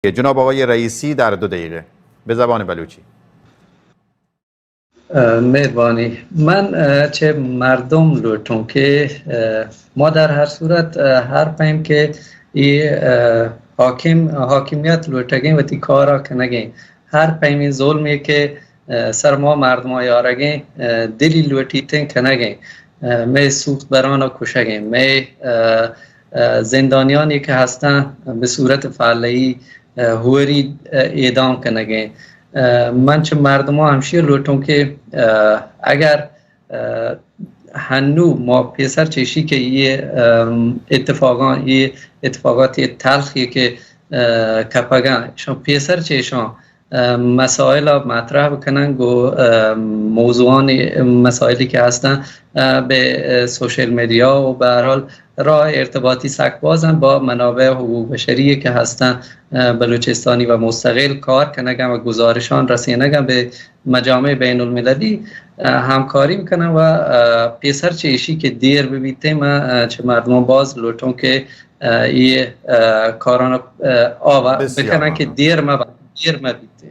جناب آقای رئیسی در دو دقیقه به زبان بلوچی. اه، مهربانی. من، اه، چه مردم لوٹوں کہ، اه، ما در هر صورت، اه، هر پیم کہ یہ، اه، حاکم، حاکمیت لوٹگیں وتی کارا کنگیں، هر پیمیں ظلمی کہ، اه، سر ما مردم یارگیں، اه، دلی لوٹیتیں کنگیں، اه، مئے سوخت برانا کشگیں، مئے، اه، اه، زندانیانی کہ هستن به صورت فعله‌ای، اه، هوری، اه، اعدام کنگیں. اه، من چه مردمان همشی لوٹوں کہ، اه، اگر، اه، هنو ما پیسر چیشی کہ یہ، ام، اتفاقان، یہ اتفاقات تلخی کہ، اه، کپگان، شان پیسر چیشان، اه، مسائل مطرح بکنن، گو، اه، موضوعان، مسائلی که هستن، اه، به، اه، سوشل میدیا و به هر حال راه ارتباطی سک بازن با منابع حقوق بشری که هستن، اه، بلوچستانی و مستقل کار کنگن و گزارشان رسینگن به مجامع بین المللی، اه، همکاری بکنن و، اه، پیسر چه ایشی که دیر ببیته، من، اه، چه مردمان باز لوٹوں که، اه، یہ، اه، کاران، اه، آوا بکنن که دیر مبن، دیر مبیته.